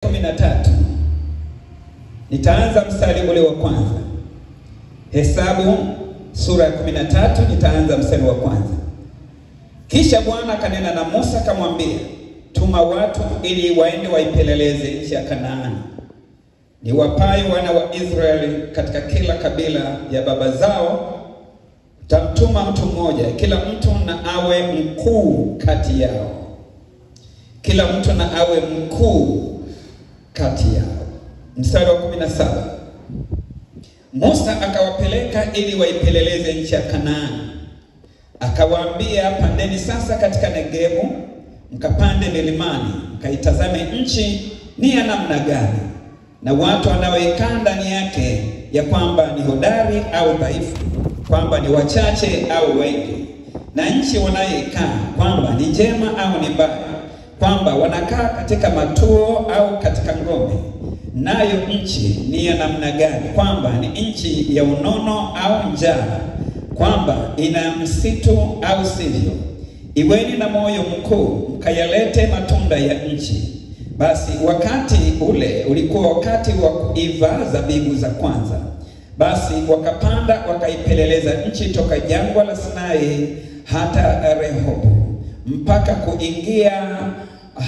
13. Nitaanza mstari ule wa kwanza. Hesabu sura ya 13, nitaanza mstari wa kwanza. Kisha Bwana akanena na Musa akamwambia, tuma watu ili waende waipeleleze nchi ya Kanaani, niwapayo wana wa Israeli katika kila kabila ya baba zao. Utamtuma mtu mmoja, kila mtu na awe mkuu kati yao. Kila mtu na awe mkuu kati yao. Mstari wa 17. Musa akawapeleka ili waipeleleze nchi ya Kanaani. Akawaambia, pandeni sasa katika Negebu, mkapande milimani, mkaitazame nchi ni ya namna gani, na watu wanaoikaa ndani yake, ya kwamba ni hodari au dhaifu, kwamba ni wachache au wengi, na nchi wanayoikaa kwamba ni njema au ni mbaya, kwamba wanakaa katika matuo au katika ngome, nayo nchi ni ya namna gani, kwamba ni nchi ya unono au njaa, kwamba ina msitu au sivyo. Iweni na moyo mkuu, mkayalete matunda ya nchi. Basi wakati ule ulikuwa wakati wa kuiva zabibu za kwanza. Basi wakapanda wakaipeleleza nchi toka jangwa la Sinai hata Rehobu, mpaka kuingia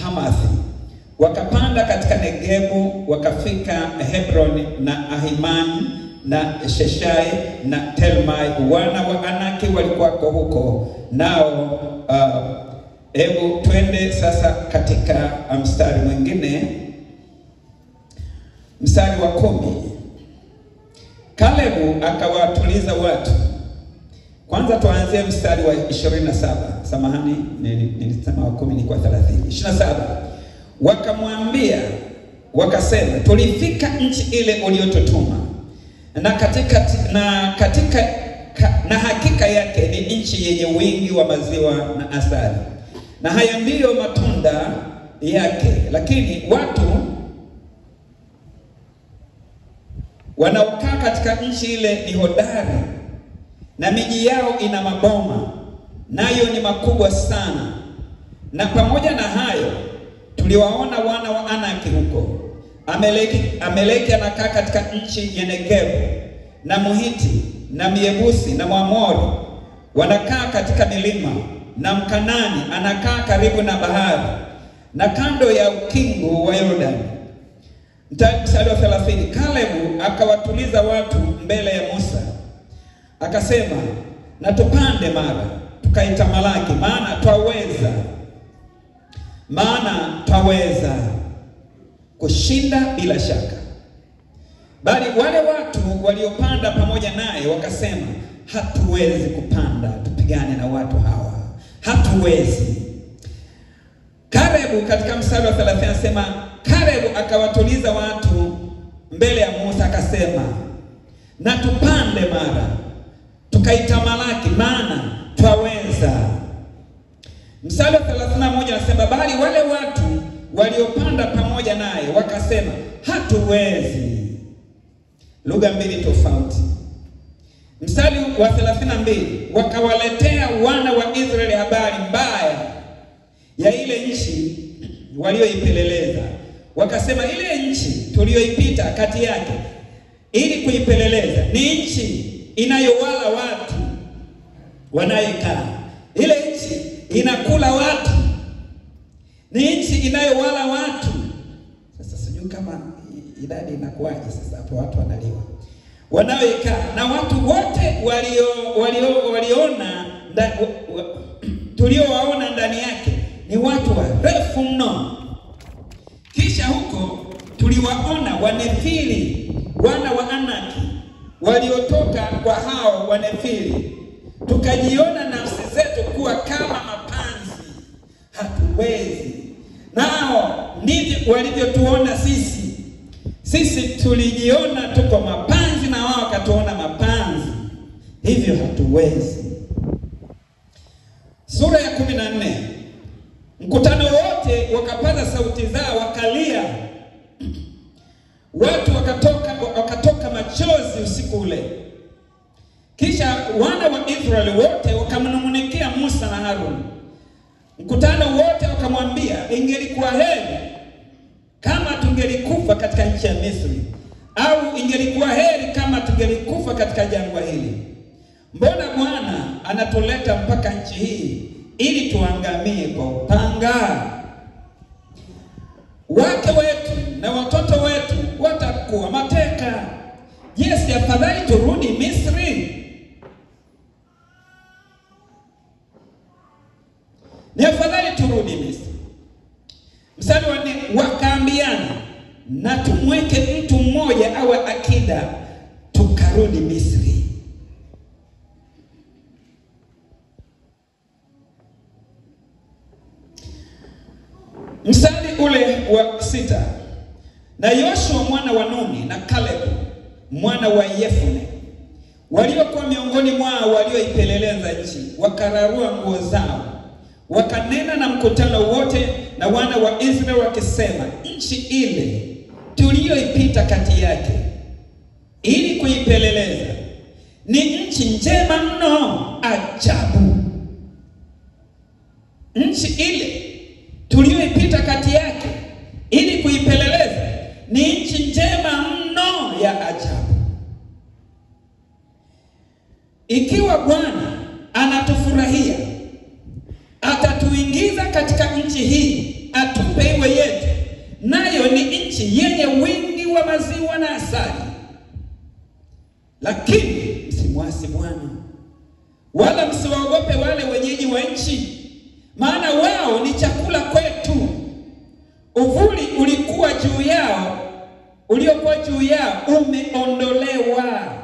Hamathi. Wakapanda katika Negebu, wakafika Hebron na Ahimani na Sheshai na Telmai, wana wa Anaki walikuwako huko nao. Hebu twende sasa katika mstari mwingine, mstari wa 10. Kalebu akawatuliza watu. Kwanza tuanzie mstari wa 27. Samahani, nilisema wa 10 ni kwa 30. 27. Wakamwambia, wakasema, tulifika nchi ile uliyotutuma, na hakika yake ni nchi yenye wingi wa maziwa na asali, na haya ndiyo matunda yake. Lakini watu wanaokaa katika nchi ile ni hodari, na miji yao ina maboma, nayo ni makubwa sana. Na pamoja na hayo tuliwaona wana wa Anaki huko. Ameleki anakaa katika nchi ya Negebu, na Muhiti na Myebusi na Mwamori wanakaa katika milima, na Mkanani anakaa karibu na bahari na kando ya ukingo wa Yordani. Mstari wa 30. Kalebu akawatuliza watu mbele ya Musa akasema, na tupande mara tukaitamalaki, maana twaweza, maana twaweza kushinda bila shaka. Bali wale watu waliopanda pamoja naye wakasema, hatuwezi kupanda tupigane na watu hawa, hatuwezi. Kalebu katika mstari wa 30 anasema, Kalebu akawatuliza watu mbele ya Musa akasema, na tupande mara tukaitamalaki, maana twaweza. Mstari wa 31 anasema, bali wale watu waliopanda pamoja naye wakasema, hatuwezi. Lugha mbili tofauti. Mstari wa 32, wakawaletea wana wa Israeli habari mbaya ya ile nchi walioipeleleza. Wakasema, ile nchi tuliyoipita kati yake ili kuipeleleza ni nchi inayowala watu wanayekaa. Ile nchi inakula watu, ni nchi inayowala watu. Sasa sijui kama idadi inakuwaje sasa hapo, watu wanaliwa wanaoikaa, na watu wote waliona tuliowaona ndani yake ni watu warefu mno. Kisha huko tuliwaona Wanefili, wana wa Anaki, waliotoka kwa hao Wanefili, tukajiona nafsi zetu kuwa kama mapanzi, hatuwezi. Nao ndivyo walivyotuona sisi. Sisi tulijiona tuko mapanzi na wao wakatuona mapanzi, hivyo hatuwezi. Sura ya 14. Mkutano wote wakapaza sauti zao wakalia. Watu wakatoka machozi usiku ule. Kisha wana wa Israeli wote wakamnung'unikia Musa na Haruni. Mkutano wote wakamwambia, ingelikuwa heri kama tungelikufa katika nchi ya Misri, au ingelikuwa heri kama tungelikufa katika jangwa hili. Mbona Bwana anatuleta mpaka nchi hii ili tuangamie kwa upanga? Wake wetu na watoto wetu watakuwa mateka. Je, si afadhali turudi Misri? Ni afadhali turudi Misri. Mstari wa 4, wakaambiana, na tumweke mtu mmoja awe akida, tukarudi Misri. Mstari ule wa 6, na Yoshua mwana wa Nuni na Caleb mwana wa Yefune waliokuwa miongoni mwao walioipeleleza nchi, wakararua nguo zao, wakanena na mkutano wote na wana wa Israeli wakisema, nchi ile tuliyoipita kati yake ili kuipeleleza ni nchi njema mno ajabu. Nchi ile tuliyoipita kati yake ili kuipeleleza ni nchi njema mno ya ajabu. Ikiwa Bwana anatufurahia, atatuingiza katika nchi hii, atupe iwe yetu, nayo ni nchi yenye wingi wa maziwa na asali. Lakini msimwasi Bwana, wala msiwaogope wale wenyeji wa nchi, maana wao ni chakula kwetu. Uvuli ulikuwa juu yao, uliokuwa juu yao umeondolewa,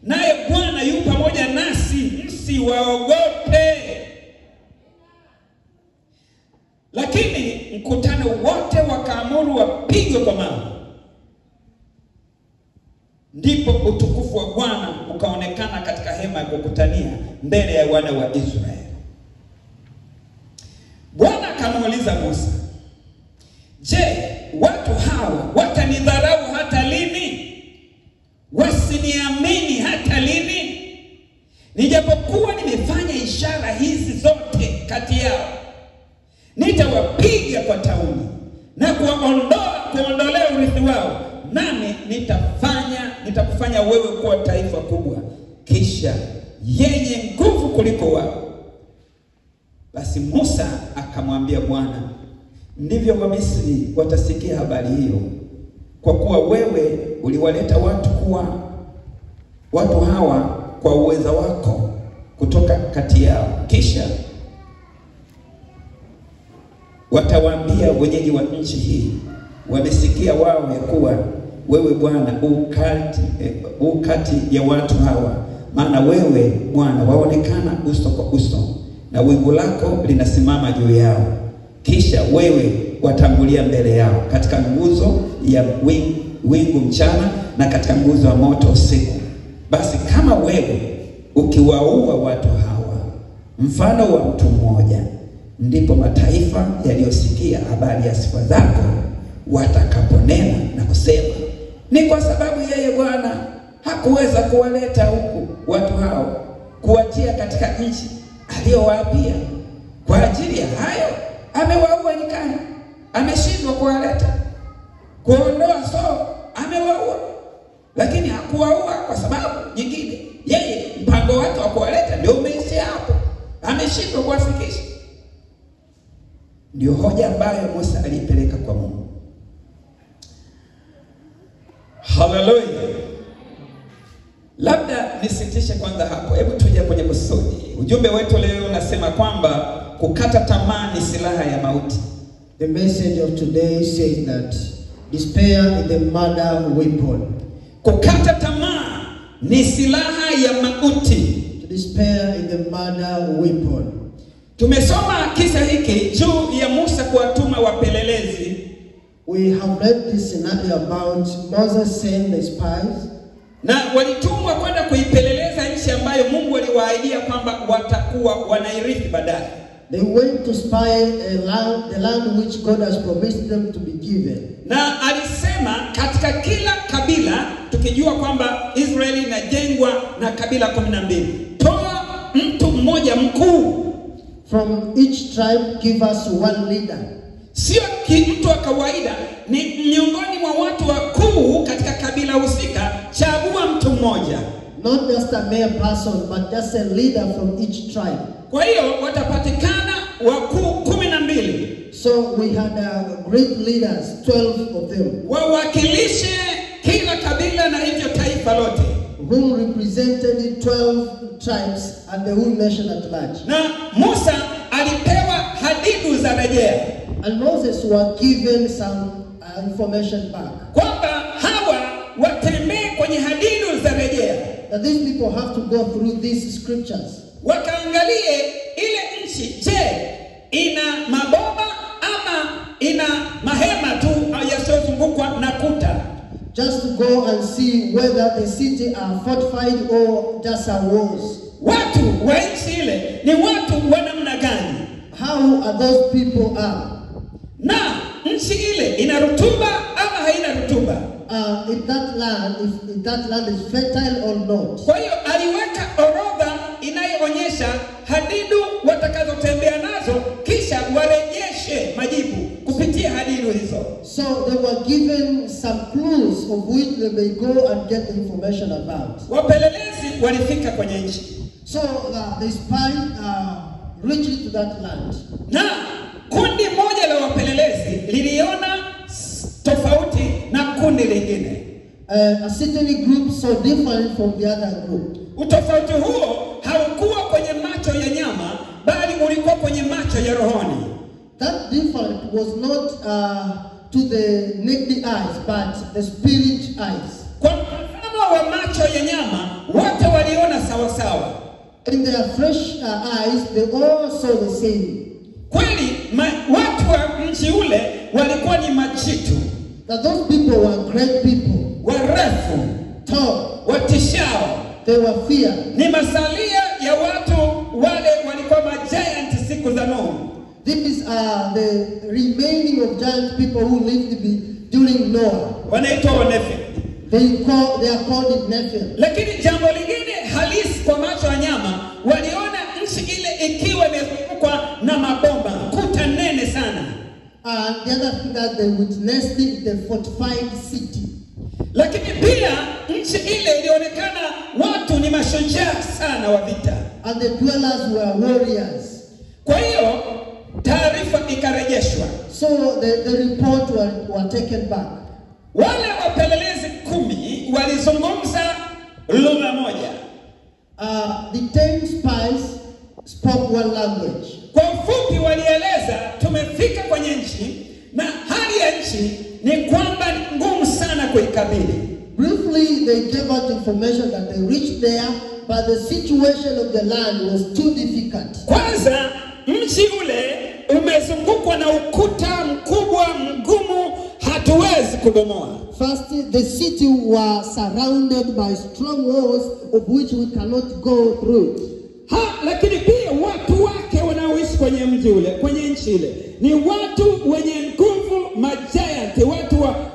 naye Bwana yu pamoja nasi, msiwaogope. Lakini mkutano wote wakaamuru wapigwe kwa mawe. Ndipo utukufu wa Bwana ukaonekana katika hema ya kukutania mbele ya wana wa Israeli. Bwana akamuuliza Musa, je, watu hawa watanidharau hata lini? Wasiniamini hata lini? Nijapokuwa nimefanya ishara hizi zote kati yao, nitawapiga kwa tauni na kuondolea urithi wao, nami nitakufanya wewe kuwa taifa kubwa, kisha yenye nguvu kuliko wao. Basi Musa akamwambia Bwana, ndivyo Wamisri watasikia habari hiyo, kwa kuwa wewe uliwaleta watu hawa kwa uweza wako kutoka kati yao. Kisha watawaambia wenyeji wa nchi hii, wamesikia wao ya kuwa wewe Bwana u kati ya watu hawa, maana wewe Bwana waonekana uso kwa uso, na wingu lako linasimama juu yao. Kisha wewe watangulia mbele yao katika nguzo ya wingu mchana, na katika nguzo ya moto usiku. Basi kama wewe ukiwaua watu hawa mfano wa mtu mmoja, ndipo mataifa yaliyosikia habari ya sifa zako watakaponena na kusema, ni kwa sababu yeye Bwana hakuweza kuwaleta huku watu hao kuwatia katika nchi aliyowaapia. Kwa ajili ya hayo amewaua nyikani, ameshindwa kuwaleta, kuondoa, so amewaua. Lakini hakuwaua kwa sababu nyingine, yeye mpango wake wa kuwaleta ndio umeishia hapo, ameshindwa kuwafikisha. Ndio hoja ambayo Musa alipeleka kwa Mungu. Haleluya. Labda nisitishe kwanza hapo. Hebu tuje kwenye kusudi. Ujumbe wetu leo unasema kwamba kukata tamaa ni silaha ya mauti. The message of today says that despair is the murder weapon. Kukata tamaa ni silaha ya mauti. Despair is the murder weapon. Tumesoma kisa hiki juu ya Musa kuwatuma wapelelezi. We have read this scenario about Moses sending the spies. Na walitumwa kwenda kuipeleleza nchi ambayo Mungu aliwaahidia kwamba watakuwa wanairithi baadaye. They went to spy a land, the land which God has promised them to be given. Na alisema katika kila kabila, tukijua kwamba Israeli inajengwa na kabila 12, toa mtu mmoja mkuu. From each tribe give us one leader. Sio mtu wa kawaida, ni miongoni mwa watu wakuu katika kabila husika, chagua mtu mmoja. Not just a mere person, but just a leader from each tribe. Kwa hiyo watapatikana wakuu 12. So we had great leaders, 12 of them, wawakilishe kila kabila na hivyo taifa lote, whom represented 12 tribes and the whole nation at large. Na Musa alipewa hadidu za rejea, And Moses was given some information back, kwamba hawa watembee kwenye hadidu za rejea, that these people have to go through these scriptures, wakaangalie ile nchi, je, ina maboma ama ina mahema tu yasiyozungukwa na kuta. Just to go and see whether the city are fortified or just are walls. Watu wa nchi ile ni watu wa namna gani? How are those people are? Na nchi ile ina rutuba ama haina rutuba? If that land, if that land is fertile or not. Kwa hiyo aliweka orodha inayoonyesha hadidu watakazotembea nazo, kisha warejeshe majibu kupitia hadidu hizo. So they were given some clues of which they may go and get the information about. Wapelelezi walifika kwenye nchi. So the spy reached to that land. Na kundi moja la wapelelezi liliona tofauti na kundi lingine. A certain group so different from the other group. Utofauti huo haukuwa kwenye macho ya nyama, bali ulikuwa kwenye macho ya rohoni. That difference was not to the naked eyes, but the spirit eyes. Kwa mtazamo wa macho ya nyama, wote waliona sawa sawa. In their fresh eyes, they all saw the same. Kweli watu wa mji ule walikuwa ni majitu. That those people were great people. Warefu, tall, watishao. They were feared. Ni masalia ya watu wale walikuwa magiant siku za Nuhu. These are the remaining of giant people who lived during Noah. Wanaitwa Wanefi. They are called Nephilim. Lakini jambo lingine halisi kwa macho ya nyama, waliona nchi ile ikiwa imezungukwa na mabomba, kuta nene sana. And the other thing that they witnessed is the fortified city. Lakini pia nchi ile ilionekana watu ni mashujaa sana wa vita. And the dwellers were warriors. Kwa hiyo taarifa ikarejeshwa. So the report were taken back. Wale wapelelezi 10 walizungumza lugha moja. The 10 spies spoke one language. Kwa ufupi walieleza, tumefika kwenye nchi na hali ya nchi ni kwamba ni ngumu sana kuikabili. Briefly they gave out information that they reached there, but the situation of the land was too difficult. Kwanza mji ule umezungukwa na ukuta mkubwa mgumu, hatuwezi kubomoa. First, the city was surrounded by strong walls of which we cannot go through. Lakini pia watu wake wanaoishi kwenye mji ule, kwenye nchi ile, ni watu wenye nguvu, magiant,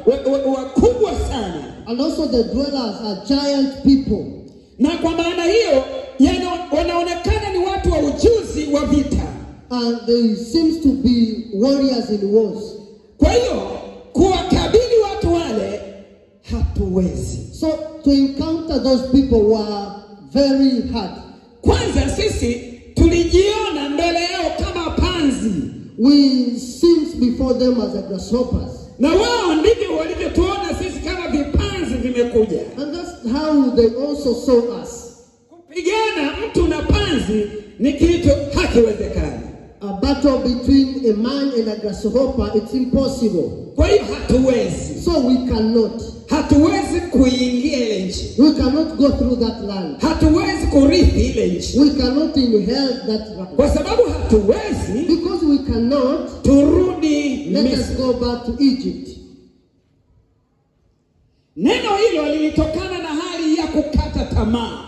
watu wakubwa sana. And also the dwellers are giant people. Na kwa maana hiyo wanaonekana ni watu wa ujuzi wa vita. And they seems to be warriors in wars. Kwa hiyo kuwakabili watu wale hatuwezi. So to encounter those people were very hard. Kwanza sisi tulijiona mbele yao kama panzi. We seemed before them as a grasshoppers. Na wao ndivyo walivyotuona sisi kama vipanzi vimekuja. And that's how they also saw us. Kupigana mtu na panzi ni kitu hakiwezekani. A battle between a man and a grasshopper, it's impossible. Kwa hiyo hatuwezi. So we cannot. Hatuwezi kuingia ile nchi. We cannot go through that land. Hatuwezi kurithi ile nchi. We cannot inherit that land. Kwa sababu hatuwezi. Because we cannot. Turudi Let Misri. us go back to Egypt. Neno hilo lilitokana na hali ya kukata tamaa.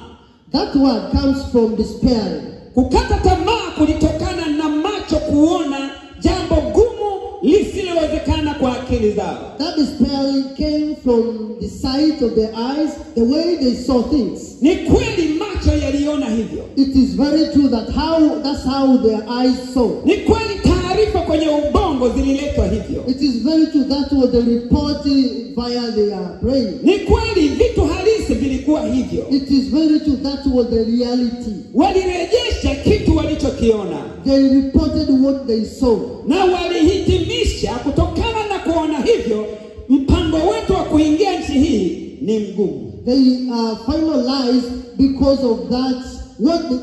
That word comes from despairing. Kukata tamaa kulitokana na macho kuona jambo gumu lisilowezekana kwa akili zao. That despairing came from the sight of their eyes, the way they saw things. Ni kweli macho yaliona hivyo. It is very true that that's how their eyes saw. Ni kweli taarifa taarifa kwenye ubongo zililetwa hivyo. It is very true that was the report via their brain. Ni kweli vitu halisi vilikuwa hivyo. It is very true that was the reality. Walirejesha kitu walichokiona. They reported what they saw. Na walihitimisha kutokana na kuona hivyo, mpango wetu wa kuingia nchi hii ni mgumu. They finalized because of that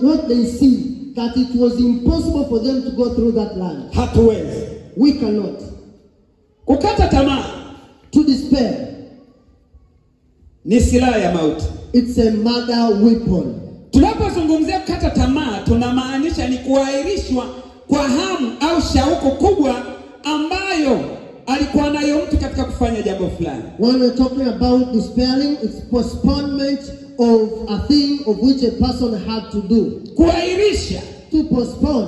what they see, that it was impossible for them to go through that land. Hatuwezi. We cannot. Kukata tamaa, To despair, ni silaha ya mauti. It's a murder weapon. Tunapozungumzia kukata tamaa, tunamaanisha ni kuahirishwa kwa hamu au shauku kubwa ambayo alikuwa nayo mtu katika kufanya jambo fulani. When we're talking about despairing, it's postponement of a thing of which a person had to do. Kuahirisha, To postpone.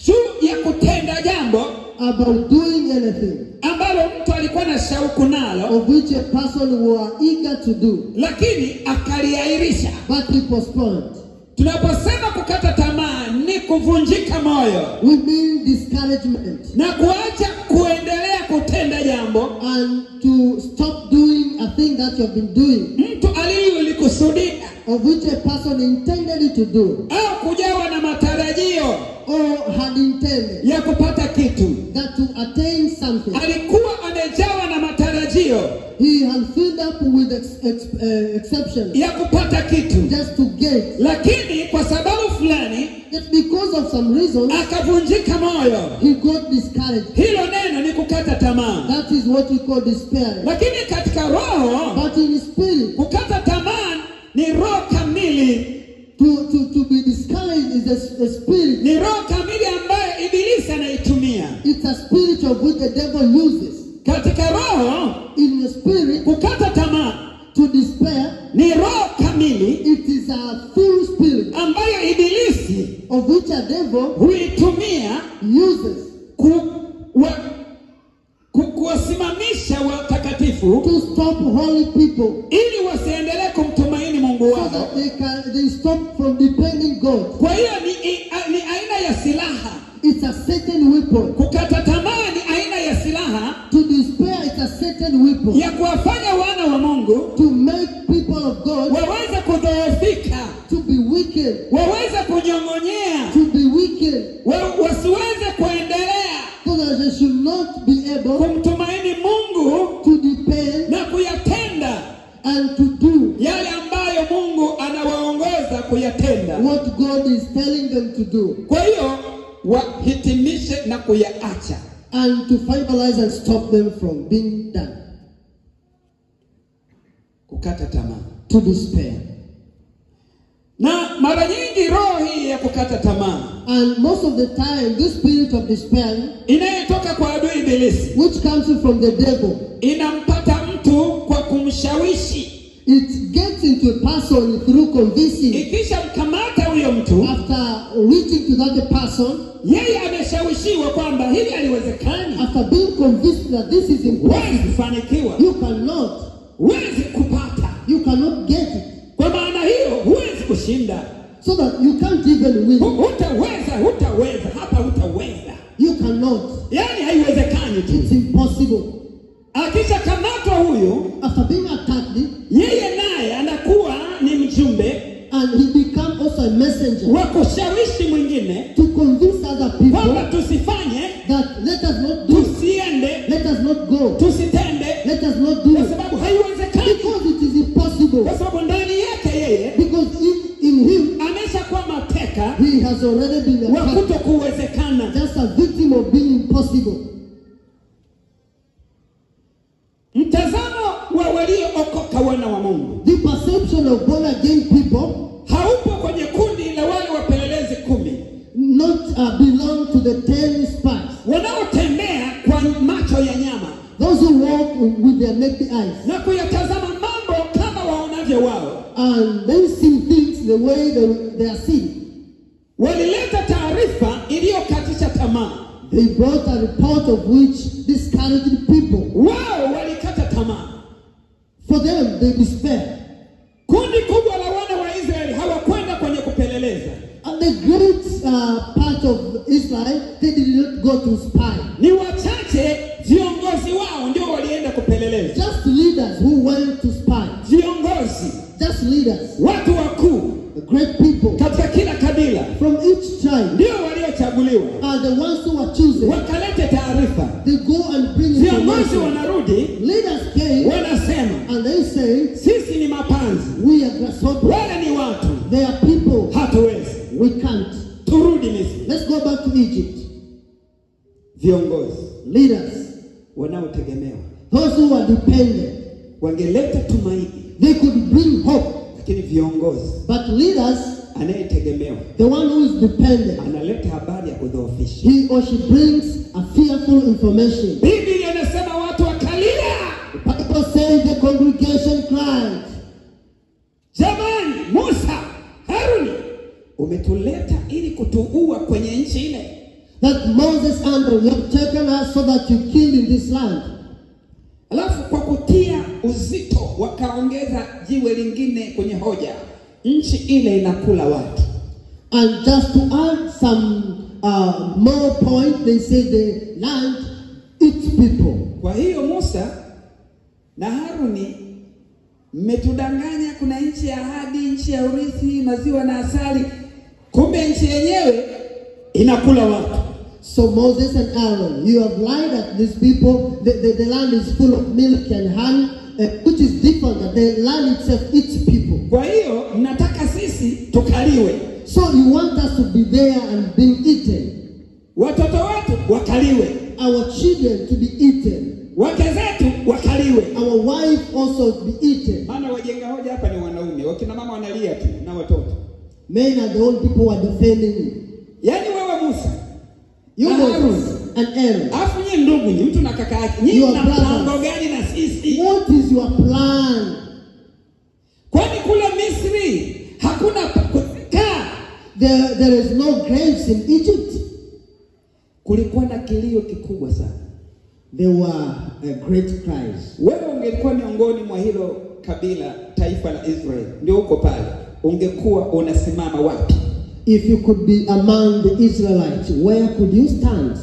Juu ya kutenda jambo, About doing anything, ambalo mtu alikuwa na shauku nalo, of which a person were eager to do, lakini akaliahirisha. But he postponed. Tunaposema kukata tamaa ni kuvunjika moyo, We mean discouragement, na kuacha kuendelea kutenda jambo, and to stop doing a thing that you have been doing, mtu aliyolikusudia, of which a person intended to do, au kujawa na matarajio, or had intended ya kupata kitu, that to attain something. Alikuwa amejawa na matarajio, He had filled up with exception, ya kupata kitu, just to get. Lakini kwa sababu fulani, just because of some reason, akavunjika moyo. He got discouraged. Hilo neno ni kukata tamaa. That is what we call despair. Lakini katika roho, but in spirit, kukata tamaa ni roho kamili. To be discouraged is a spirit. Ni roho kamili ambayo ibilisi anaitumia. It's a spirit of which the devil uses. Katika roho, in the spirit, kukata tamaa, to despair, ni roho kamili, it is a full spirit, ambayo ibilisi of which a devil huitumia, uses kuwasimamisha watakatifu, to stop holy people, ili wasiendelee kumtumaini Mungu wao, so that they stop from depending God. Kwa hiyo ni aina ya silaha. It's a certain weapon. Kukata tamaa ni aina ya silaha. To despair is a certain weapon. Ya kuwafanya wana wa Mungu, to make people of God, waweze kudhoofika, to be wicked, waweze kunyong'onyea, to be wicked, wasiweze kuendelea, so that they should not be able kumtumaini Mungu, to depend, na kuyatenda, and to do yale ambayo Mungu anawaongoza kuyatenda, what God is telling them to do. Kwa hiyo wahitimishe na kuyaacha, and to finalize and stop them from being done. Kukata tamaa, To despair. Na mara nyingi roho hii ya kukata tamaa, and most of the time this spirit of despair, inayotoka kwa adui ibilisi, which comes from the devil, inampata mtu kwa kumshawishi. It gets into a person through convincing. Ikishamkamata huyo mtu, after reaching to that person, yeye ameshawishiwa kwamba hili haliwezekani. After being convinced that this is impossible, huwezi kufanikiwa. You cannot. Huwezi kupata. You cannot get it. Kwa maana hiyo huwezi kushinda. So that you can't even win. Hutaweza, hutaweza, hapa hutaweza. You cannot. Yaani haiwezekani tu. It's impossible. Akishakamatwa huyu, after being attacked, yeye naye anakuwa ni mjumbe, and he become also a messenger, wa kushawishi mwingine, to convince other people, kwamba tusifanye, that let us not do, tusiende, let us not go, tusitende, let us not do, kwa sababu haiwezekani, because it is impossible, kwa sababu ndani yake yeye, because in him, ameshakuwa mateka, he has already been wa kutokuwezekana, just a victim of being impossible. Mtazamo wa waliookoka wana wa Mungu, the perception of born again people, haupo kwenye kundi la wale wapelelezi 10, not belong to the 10 spies, wanaotembea kwa macho ya nyama, those who walk with their naked eyes, na kuyatazama mambo kama waonavyo wao, and they see things the way they are seen. Walileta taarifa iliyokatisha tamaa. They brought a report of which discouraged people. Wao walikata tamaa. For them, they despair. Kundi kubwa la wana wa Israeli hawakwenda kwenye kupeleleza. And they the great part of Israel, they did not go to spy. Ni wachache viongozi wao ndio walienda kupeleleza. Just leaders who went to spy. Viongozi, Just leaders, watu wakuu the great people katika kila kabila from each tribe ndio waliochaguliwa, are the ones who were chosen. wakalete taarifa. They go and bring Viongozi information. wanarudi Leaders came wanasema, and they say, sisi ni mapanzi, we are grasshoppers. wale ni watu, They are people. hatuwezi, We can't. turudi Misri. Let's go back to Egypt. Viongozi Leaders, wanaotegemewa those who are dependent, wangeleta tumaini, they could bring hope. lakini viongozi But leaders, anayetegemewa the one who is dependent, analeta habari ya kudhoofisha. he or she brings a fearful information. Biblia inasema watu wakalia, The Bible says the congregation cried, jamani, Musa, Haruni, umetuleta ili kutuua kwenye nchi ile. that Moses and Aaron, you have taken us so that you kill in this land. Alafu kwa kutia uzito wakaongeza jiwe lingine kwenye hoja, nchi ile inakula watu. And just to add some more point, they say the land eats people. Kwa hiyo Musa na Haruni, mmetudanganya, kuna nchi ya ahadi, nchi ya urithi, maziwa na asali, kumbe nchi yenyewe inakula watu. So Moses and Aaron, you have lied at these people. The land is full of milk and honey, which is different. That the land itself eats people. Kwa hiyo mnataka sisi tukaliwe, So you want us to be there and being eaten, watoto wetu wakaliwe, our children to be eaten, wake zetu wakaliwe. our wife also to be eaten. Maana wajenga hoja hapa ni wanaume, wakina mama wanalia tu na watoto. Men are the only people who are defending you. Yaani wewe Musa You na Moses Haruni, and Aaron, alafu nyie ndugu, nyie mtu na kaka yake, nyie You are mna brothers. mpango gani na sisi? What is your plan? Kwani kule Misri hakuna pa kukaa? There is no graves in Egypt. Kulikuwa na kilio kikubwa sana. There were great cries. Wewe ungelikuwa miongoni mwa hilo kabila, taifa la Israeli, ndio uko pale, ungekuwa unasimama wapi? If you could be among the Israelites, where could you stand?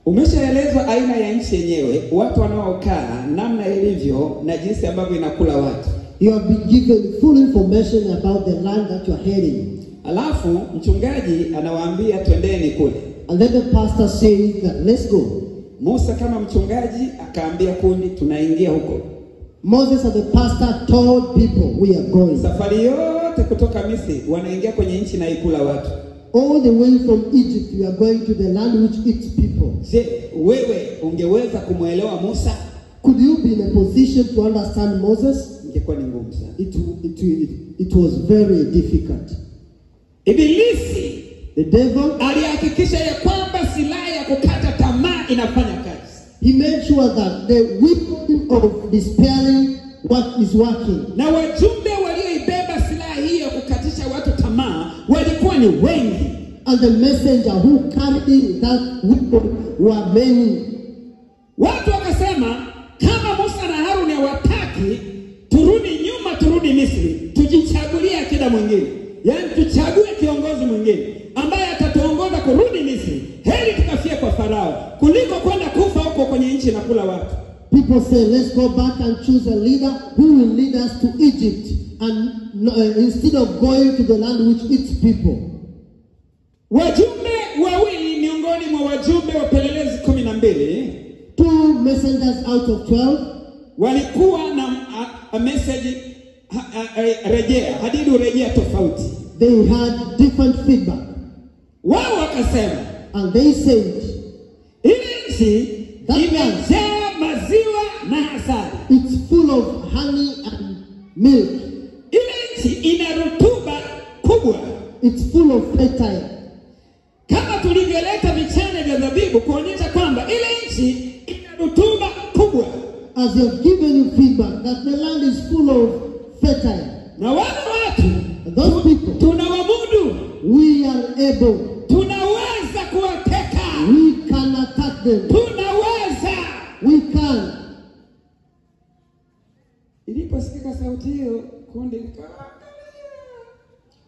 Umeshaelezwa aina ya nchi yenyewe, watu wanaokaa, namna ilivyo na jinsi ambavyo inakula watu. You have been given full information about the land that you are heading. Alafu mchungaji anawaambia twendeni kule. And then the pastor says that let's go. Musa kama mchungaji akaambia kundi, tunaingia huko. Moses and the pastor told people we are going. Safari yote kutoka Misri wanaingia kwenye nchi na ikula watu. All the way from Egypt we are going to the land which eats people. Je, wewe ungeweza kumwelewa Musa? Could you be in a position to understand Moses? Ingekuwa ni ngumu sana. It was very difficult. Ibilisi The devil, alihakikisha ya kwamba silaha ya kukata tamaa inafanya kazi. he made sure that the weapon of despairing what is working. Na wajumbe walioibeba silaha hiyo ya kukatisha watu tamaa walikuwa ni wengi. And the messenger who carried that weapon were many. Watu wakasema kama Musa na Haruni hawataki, turudi nyuma, turudi Misri, tujichagulie akida mwingine, yaani tuchague kiongozi mwingine ambaye atatuongoza kurudi Misri. Heri tukafie kwa Farao kuliko kwenda kufa huko kwenye nchi na kula watu. People say, let's go back and choose a leader who will lead us to Egypt, and instead of going to the land which eats people. Wajumbe wawili miongoni mwa wajumbe wapelelezi 12 2 messengers out of 12 walikuwa na message rejea, hadidu rejea tofauti. They had different feedback. Wao wakasema, And they said, ile nchi imejaa maziwa na asali. It's full of honey and milk. Ile nchi ina rutuba kubwa. It's full of fertile. Kama tulivyoleta vichane vya zabibu kuonyesha kwamba ile nchi ina rutuba kubwa. As they have given you feedback that the land is full of fertile. Na wale watu, those people, tunawamudu. We are able. Tunaweza kuwateka. We can attack them. Tunaweza. We can. Iliposikika sauti hiyo, kundi likaangalia.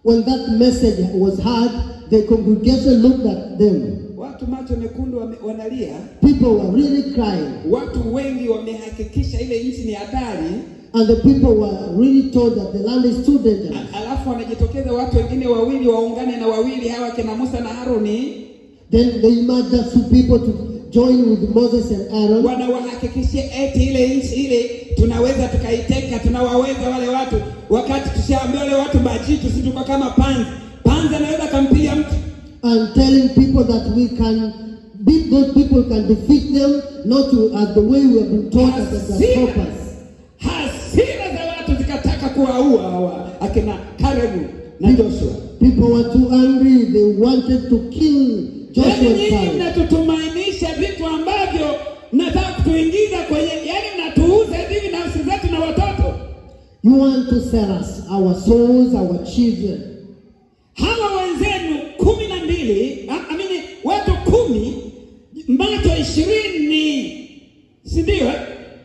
When that message was heard, the congregation looked at them. Watu macho mekundu wanalia. People were really crying. Watu wengi wamehakikisha ile nchi ni hatari. And the people were really told that the land is too dangerous. Alafu wanajitokeza watu wengine wawili waungane na wawili hawa kina Musa na Haruni. Then they emerged two people to join with Moses and Aaron. Wanawahakikishia eti ile nchi ile tunaweza tukaiteka, tunawaweza wale watu, wakati tushaambia wale watu majitu, sisi tuko kama panzi. Panzi anaweza kampiga mtu. And telling people that we can beat those people, can defeat them, not to, as the way we have been taught as the grasshoppers. Hasira za watu zikataka kuwaua hawa akina Kalebu na Joshua. People were too angry, they wanted to kill Joshua and Nyinyi Caleb. mnatutumainisha vitu ambavyo mnataka kutuingiza kwenye, yani mnatuuza hivi nafsi zetu na watoto. You want to sell us our souls, our children. Hawa wenzenu 12, amini watu 10, macho 20, si ndio?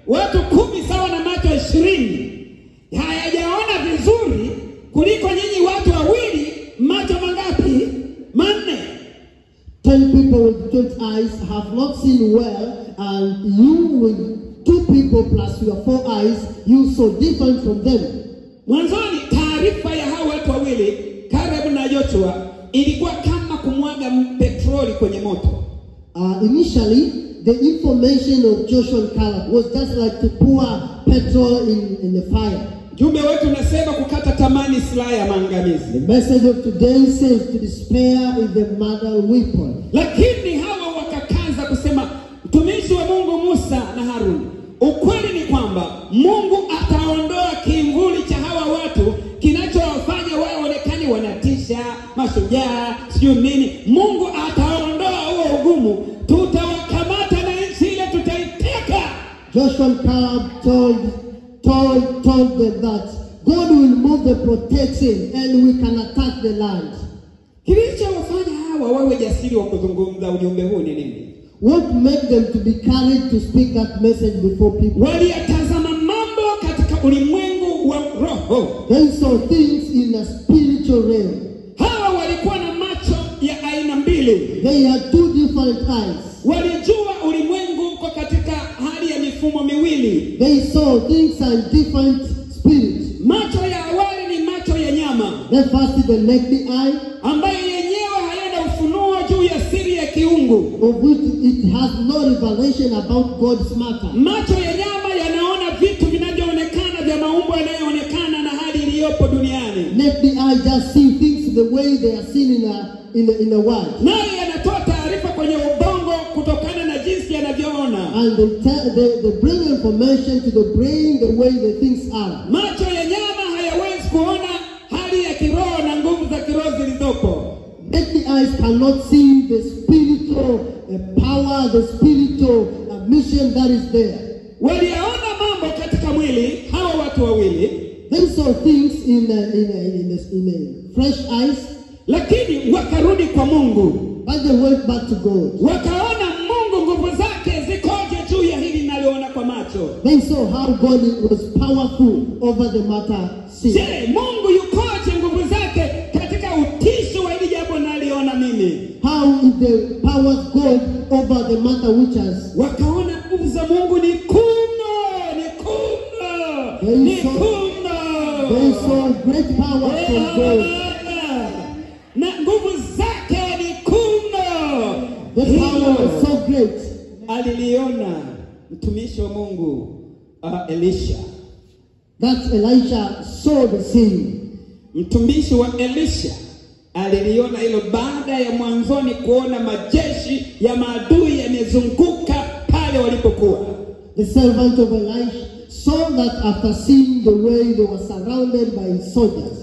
Watu 10 sawa na macho 20 hayajaona vizuri kuliko nyinyi watu wawili macho mangapi? 4. 10 people with 20 eyes have not seen well, and you with 2 people plus your 4 eyes, you so different from them. Mwanzoni taarifa ya hao watu wawili Caleb na Joshua ilikuwa kama kumwaga petroli kwenye moto. Initially, the information of Joshua and Caleb was just like to pour petrol in the fire. Jumbe wetu unasema kukata tamani silaha ya maangamizi. The message of today says to despair is the mother weapon. Lakini hawa wakakaza kusema, mtumishi wa Mungu Musa na Haruni, ukweli ni kwamba Mungu ataondoa kimvuli cha hawa watu kinachowafanya waonekane wanatisha, mashujaa, sio nini. Mungu ataondoa huo ugumu, tutawakamata na nchi ile tutaiteka. Joshua and Caleb told them that God will move the protection and we can attack the land. Kilichowafanya hawa wawe jasiri wa kuzungumza ujumbe huu ni nini? What made them to be courage to speak that message before people? Waliyatazama mambo katika ulimwengu wa roho. They saw things in the spiritual realm. Hawa walikuwa na macho ya aina mbili. They had two different eyes. Walijua ulimwengu uko katika hali ya mifumo miwili. They saw things and different spirits. Macho ya awali ni macho ya nyama, The first is the naked eye, ambayo yenyewe hayana ufunuo juu ya siri ya kiungu. of which it has no revelation about God's matter. Macho ya nyama yanaona vitu vinavyoonekana vya maumbo yanayoonekana na hali iliyopo duniani. Naked eye just see things the way they are seen in the world. Nayo yanatoa taarifa kwenye ubongo kutokana na jinsi yanavyoona. And they bring information to the brain the way the things are. Macho ya nyama hayawezi kuona hali ya kiroho na nguvu za kiroho zilizopo. Naked eyes cannot see the spiritual power, the spiritual mission that is there. Waliyaona mambo katika mwili hawa watu wawili. They saw things in the fresh eyes, lakini wakarudi kwa Mungu. But they went back to God. Wakaona Mungu nguvu zake zikoje juu ya hili ninaloona kwa macho. They saw how God was powerful over the matter seen. Je, Mungu yukoje nguvu zake katika utisho wa hili jambo naliona mimi? How is the power of God over the matter which has? Wakaona nguvu za Mungu ni kuno, ni kuno, ni kuno. They saw great power from God. Na nguvu zake ni kuno. The power was so great. Aliliona mtumishi wa Mungu Elisha. That Elisha saw the same. Mtumishi wa Elisha aliliona hilo baada ya mwanzoni kuona majeshi ya maadui yamezunguka pale walipokuwa. The servant of Elisha saw that after seeing the way they were surrounded by soldiers.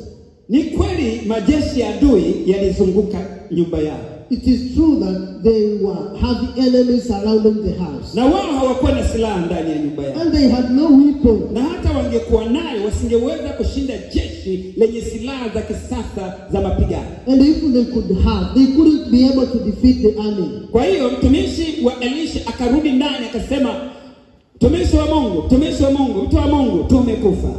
Ni kweli majeshi ya adui yalizunguka nyumba yao. It is true that they were having enemies surrounding the house. Na wao hawakuwa na silaha ndani ya nyumba yao. And they had no weapon. Na hata wangekuwa nayo wasingeweza kushinda jeshi lenye silaha za kisasa za mapigano. And if they could have, they couldn't be able to defeat the army. Kwa hiyo mtumishi wa Elisha akarudi ndani akasema, mtumishi wa Mungu, mtumishi wa Mungu, mtu wa Mungu, tumekufa.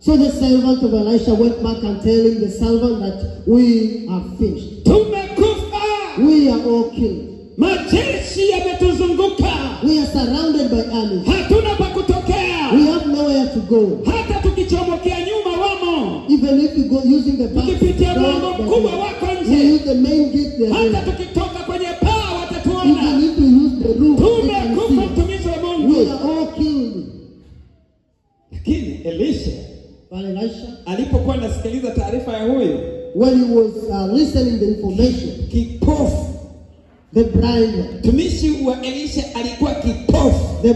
So the servant of Elisha went back and telling the servant that we are finished. Tumekufa, We are all killed. Majeshi yametuzunguka, We are surrounded by armies. Hatuna pa kutokea. We have nowhere to go. Hata tukichomokea nyuma wamo, Even if we go using the back tukipitia door, mlango they're mkubwa there. wako We nje, use the main gate, they are hata there. tukitoka kwenye paa watatuona. Even if we use the roof, they can Tumekufa, see us. mtumishi wa We Mungu. are all killed. Lakini Elisha But Elisha, alipokuwa anasikiliza taarifa ya huyu when he was listening the information, kipofu, the blind one, mtumishi wa Elisha alikuwa kipofu. the